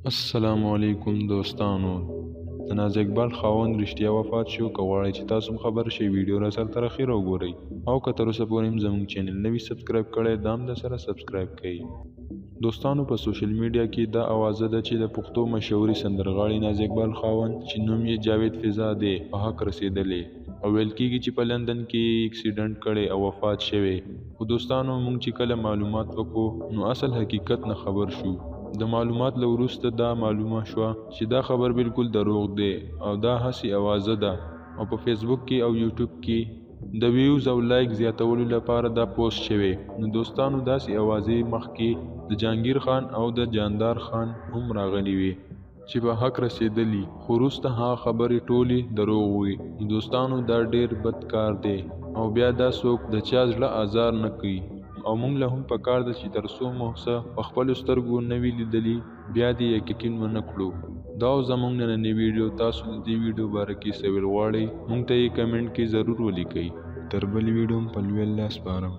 السلام علیکم دوستانو، د ناز اقبال خاوند رښتیا وفات شو. که غواړئ چې تاسو هم خبر شئ، ویډیو را سر تر اخیره وګورئ، او که تر اوسه پورې هم زموږ چینل نه وي سبسکرایب کړی، دا هم در سره سبسکرایب کړئ. دوستانو، په سوشل میډیا کې دا اوازه ده چې د پښتو مشهورې سندرغاړې ناز اقبال خاوند چې نوم یې جاوید فضا دی په حق رسېدلی، او ویل کیږي چې په لندن کې یې اکسیډنټ کړی او وفات شوی. خو دوستانو، موږ چې کله معلومات وکړو نو اصل حقیقت نه خبر شو. د معلومات له وروسته دا معلومه شوه چې دا خبر بالکل دروغ دی او دا هسې اوازه ده، او په فیسبوک کې او یوټیوب کې د ویوز او لایک زیاتولو لپاره دا پوسټ شوی. نو دوستانو، داسې اوازې مخکې د جهانګیر خان او د جاندار خان هم راغلي وې چې په حق رسېدلي، خو وروسته هغه خبرې ټولې دروغ وې. نو دوستانو، دا ډیر بد کار دی، او بیا دا څوک د چا زړه ازار نه کوي، او موږ له هم پکار ده چې تر څو مو څه په خپلو سترګو نه وي لیدلي بیا دې یقین ونه کړو. دا و زموږ نننۍ ویډیو. تاسو د دې ویډیو باره کې څه ویل غواړئ، موږ ته یې کمنټ کې ضرور ولیکئ. تر بلې ویډیو مو په لوی الله سپارم.